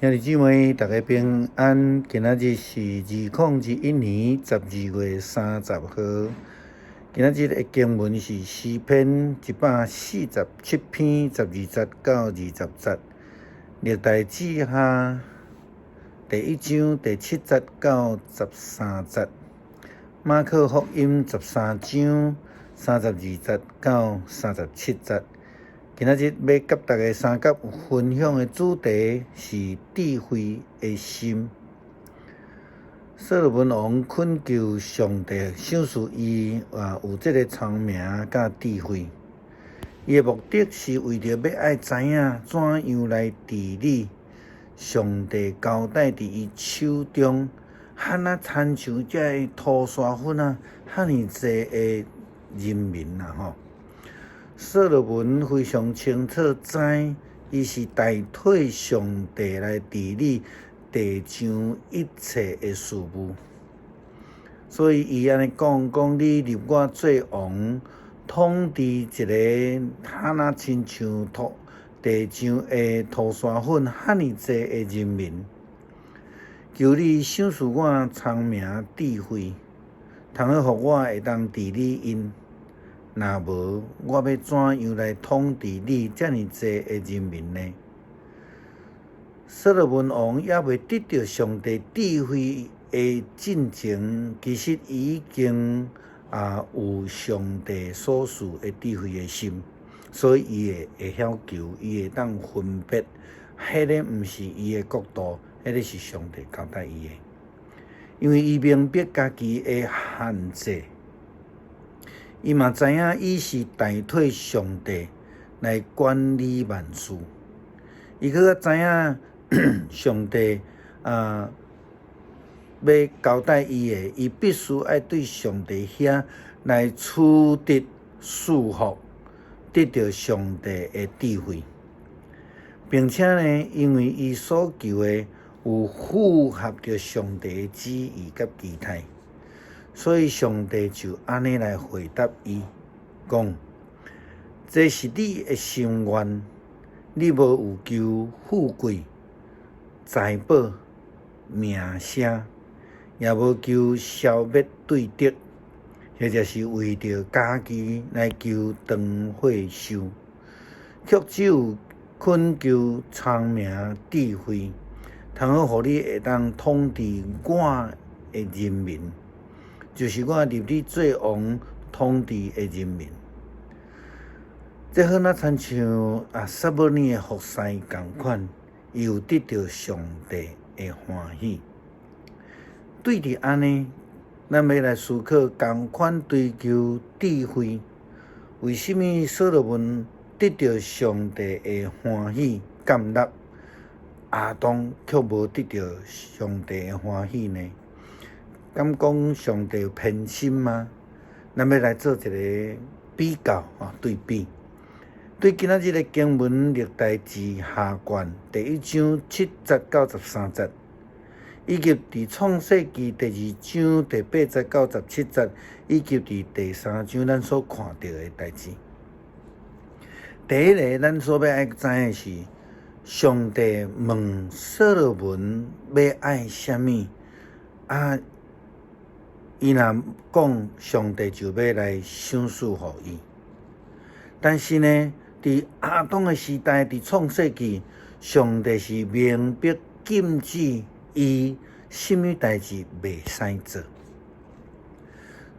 兄弟姊妹，大家平安。今仔日是2021年12月30號。今仔日的經文是詩篇147篇12節到20節，歷代志下第一章第七節到13節，馬可福音13章32節到37節。今仔日欲佮大家相佮分享的主題是智慧的心。所羅門王懇求上帝賞賜伊啊有這个聰明佮智慧。伊的目的是為著欲愛知影怎樣來治理上帝交代佇伊手中，敢若親像這个塗沙粉仔，遐爾濟的人民啊吼。所羅門非常清楚知，伊是代替上帝來治理地上一切的事務，所以伊按呢講，講你立我做王，統治一个敢若親像塗地上的塗沙粉遐爾濟的人民，求你賞賜我聰明智慧，通好予我會當治理𪜶。若無，我欲怎樣來統治你遮爾濟的人民呢？所羅門王猶未得著上帝智慧的進前，其實已經啊有上帝所賜的智慧的心，所以伊會曉求，伊會當分別，彼个毋是伊的國度，彼个是上帝交代伊的，因為伊明白家己的限制。伊嘛知影，伊是代替上帝來管理萬事。伊閣較知影上帝啊，欲交代伊的，伊必須愛對上帝遐來取得賜福，得著上帝的智慧，並且呢，因為伊所求的有符合著上帝的旨意佮期待。所以上帝就按呢來回答伊，講：這是你的心願，你無有求富貴、財寶、名聲，也無求消滅對敵，或者是為著家己來求長歲壽，卻只有懇求聰明智慧，通好予你會當統治我的人民。就是我立你做王統治的人民，這好若親像啊撒母耳的服侍仝款，伊有得著上帝的歡喜。對佇按呢，咱欲來思考仝款追求智慧，為啥物所羅門得著上帝的歡喜感納，亞當卻無得著上帝的歡喜呢？敢講上帝有偏心嗎？咱欲來做一个比較啊，對比。對今仔日的經文歷代志下卷第一章七節到13節，以及佇創世記第二章第八節到17節，以及佇第三章咱所看著的代誌。第一个，咱所欲愛知的是，上帝問所羅門欲愛啥物啊？伊若講，上帝就欲來賞賜予伊。但是呢，佇亞當的時代，佇創世記，上帝是明白禁止伊啥物代誌袂使做。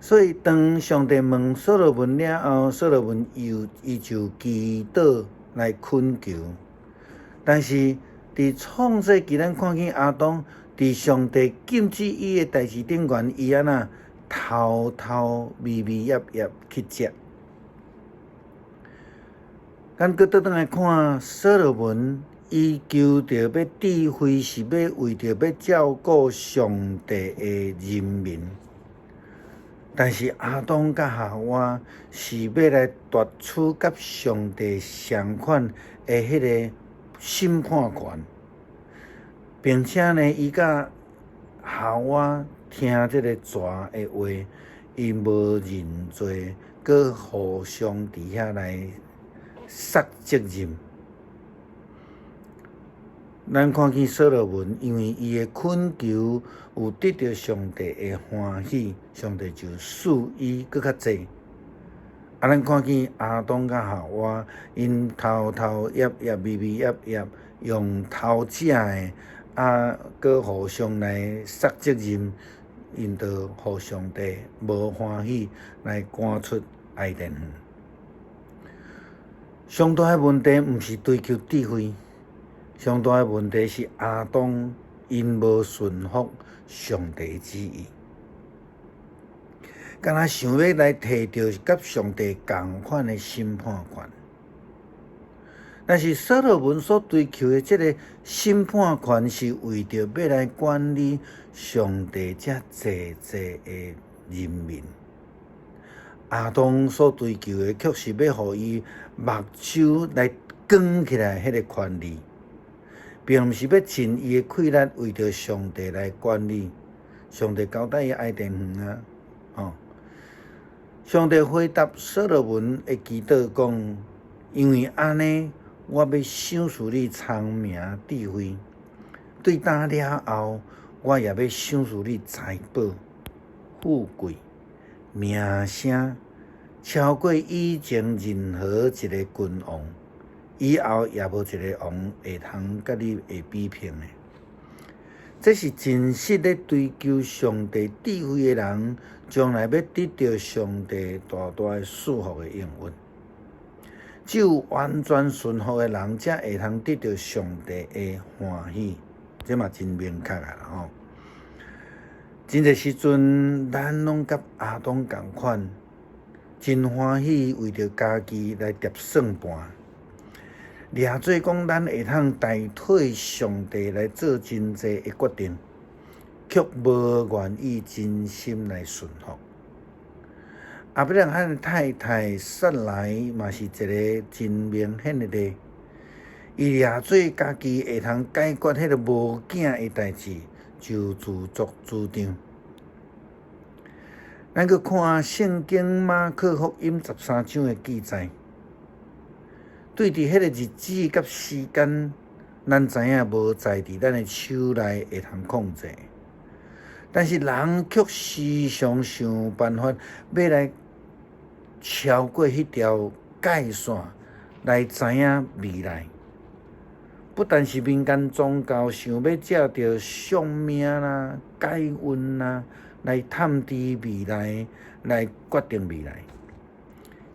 所以當上帝問所羅門了後，所羅門又伊就祈禱來懇求。但是佇創世記，咱看見亞當。佇上帝禁止伊的代誌頂懸，伊按怎偷偷咪咪掖掖去食。咱閣倒轉來看所羅門，伊求著欲智慧，是欲為著欲照顧上帝的人民。但是亞當佮夏娃是欲來奪取佮上帝相款的彼个審判權。並且呢，伊佮夏娃聽這个蛇的話，𪜶無認罪，閣互相佇遐來捒責任。咱看見所羅門，因為伊的懇求有得著上帝的歡喜，上帝就賜伊閣較濟。啊，咱看見亞當佮夏娃，𪜶偷偷掖掖、秘秘掖掖，用偷食的，啊，閣互相來捒責任，𪜶就予上帝無歡喜，來趕出伊甸園。上大的問題毋是追求智慧。上大的問題是亞當𪜶無順服上帝旨意，敢若想欲來提著佮上帝仝款的審判權。但是所羅門所追求的這个審判權，是為著欲來管理上帝遮濟濟的人民。亞當所追求的，卻是欲予伊目睭來光起來彼个權利。並毋是欲盡伊的氣力為著上帝來管理，上帝交代伊伊甸園啊，吼！上帝回答所羅門的祈禱講：因為按呢，我欲賞賜你聰明智慧，對今了後，我也欲賞賜你財寶、富貴、名聲，超過以前任何一个君王。以後也無一个王會通佮你會比拼的。這是真實咧追求上帝智慧的人，將來欲得著上帝大大的賜福的應允。只有完全順服的人，才會通得著上帝的歡喜。這嘛真明確啊吼！真濟時陣，咱攏佮亞當仝款，真歡喜為著家己來疊算盤。掠做講，咱會通代替上帝來做真濟的決定，卻無願意真心來順服。亞伯拉罕的太太撒萊嘛是一个真明顯的例，伊掠做家己會通解決彼个無囝的代誌，就自作主張。咱閣看聖經馬可福音13章的記載。對佇彼个日子佮時間，咱知影無在佇咱的手內會通控制，但是人卻時常想辦法欲來超過彼條界線，來知影未來。不但是民間宗教想欲藉著相命啦、解運啦，來探知未來，來決定未來。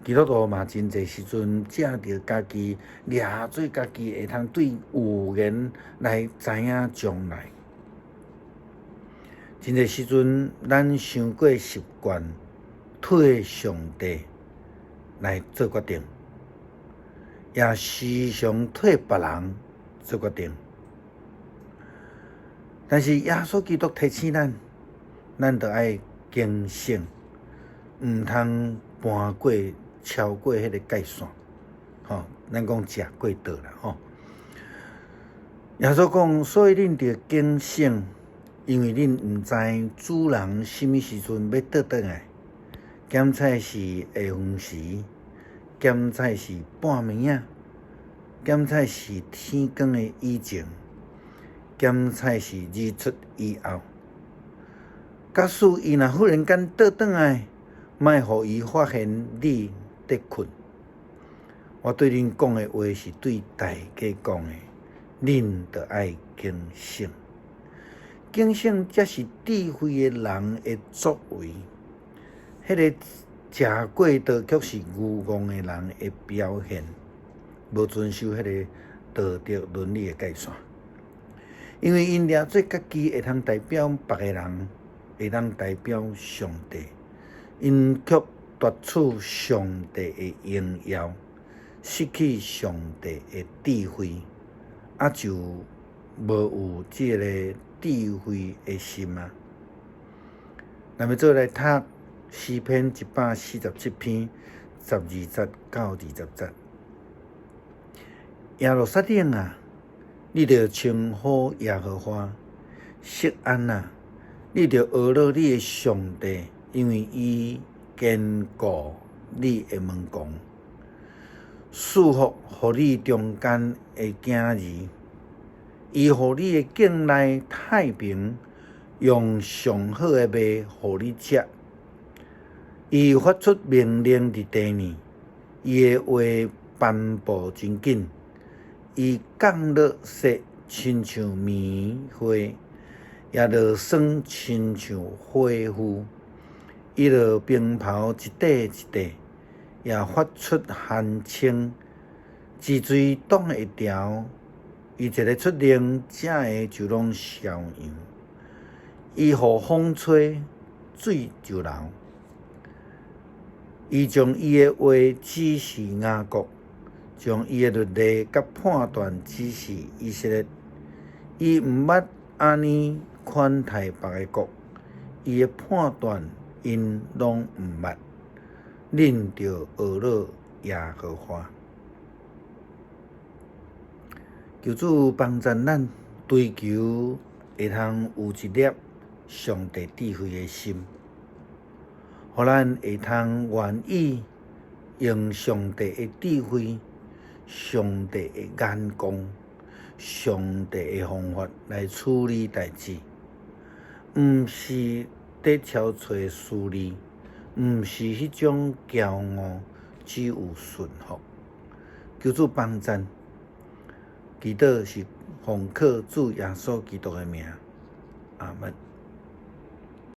基督徒嘛，真濟時陣藉著家己掠做家己會通對預言來知影將來。真濟時陣，咱傷過習慣替上帝來做決定，也時常替別人做決定。但是耶穌基督提醒咱，咱著愛警醒，毋通搬過超過彼个界線，吼，咱講食過桌啦，吼。耶穌講，所以恁著警醒，因為恁毋知主人啥物時陣欲倒轉來，檢採是下昏時，檢採是半暝仔，檢採是天光的以前，檢採是日出以後。假使伊若忽然間倒轉來，莫予伊發現你佇睏。我對恁講的話是對大家講的，恁著愛警醒。警醒才是智慧的人的作為。彼个食過桌卻是愚戇的人的表現，無遵守彼个道德倫理的界線。因為𪜶掠做家己會通代表別个人，會當代表上帝，𪜶卻奪取上帝的榮耀，失去上帝的智慧，啊就無有這个智慧的心啊。咱欲做來讀詩篇147篇12節到20節。耶路撒冷啊，你著稱呼耶和華；錫安啊，你著呵咾你的上帝，因為伊堅固你的門牆，賜福予你中間的囝兒。伊予你的境內太平，用上好的麥予你食。伊發出命令佇地面，伊的話頒布真緊。伊降落雪親像棉花，也落霜親像火雨。伊落冰雹一塊一塊，也發出寒清，止水擋會牢。伊一个出令，正的就攏消揚。伊予風吹，水就流。伊將伊的話指示雅各，將伊的律例佮判斷指示以色列。伊毋捌按呢寬待別个國，伊的判斷𪜶攏毋捌。恁著學樂耶和華。求主幫贊咱追求會通有一粒上帝智慧的心，予咱會通願意用上帝的智慧、上帝的眼光、上帝的方法來處理代誌，毋是佇超揣私利，毋是彼種驕傲，只有順服。求主幫贊。祈禱是奉靠主耶穌基督的名，阿門。